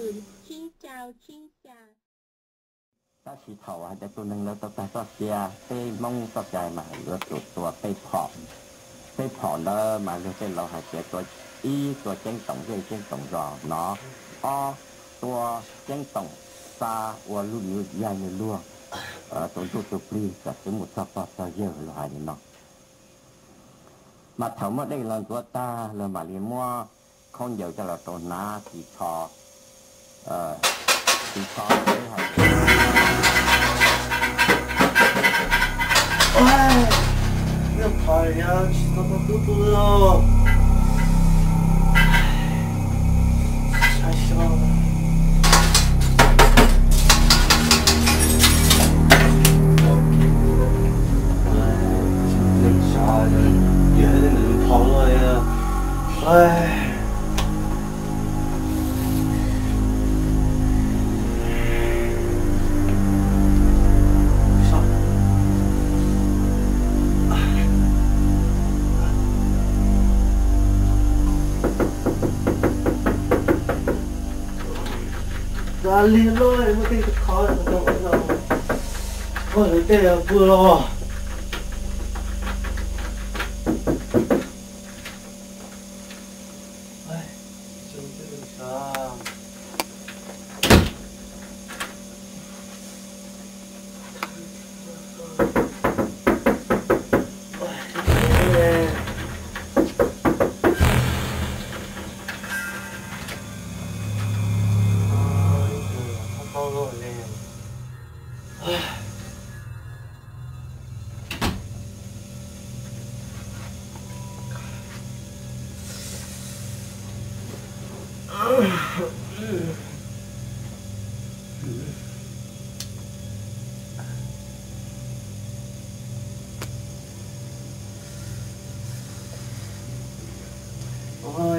Tab sis thaum hais tias tus neeg lawv tau tag txoj sia, peb Hmoob txoj cai mas yuav tsum tua peb phom. Peb phom ntawd mas luag tej laus hais tias tua, ib, tua ceeb toom zej ceeb toom zos no, ob, tua ceeb toom xa ua lub nws yaig nws luag, tus ntsuj tus plig kom txwv mus txog pog txog yawg, luag hais li no. Mas thaum muab dej los ntxuav tag, luag mam li muab khaub ncaws coj los rau hnav ris tsho, ris tsho. Lig loj muaj tej khov, ua lawv tej pw los.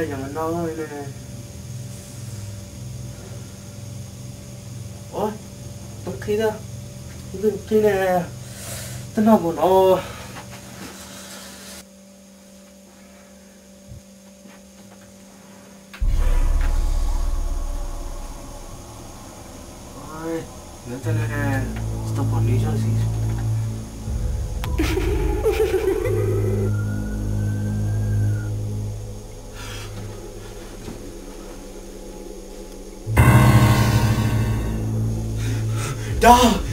Yog no ne. Ua, tub qhib, tub qhib ne, twb noj mus no. Nws tsis tau pom nws zoj si. Dag!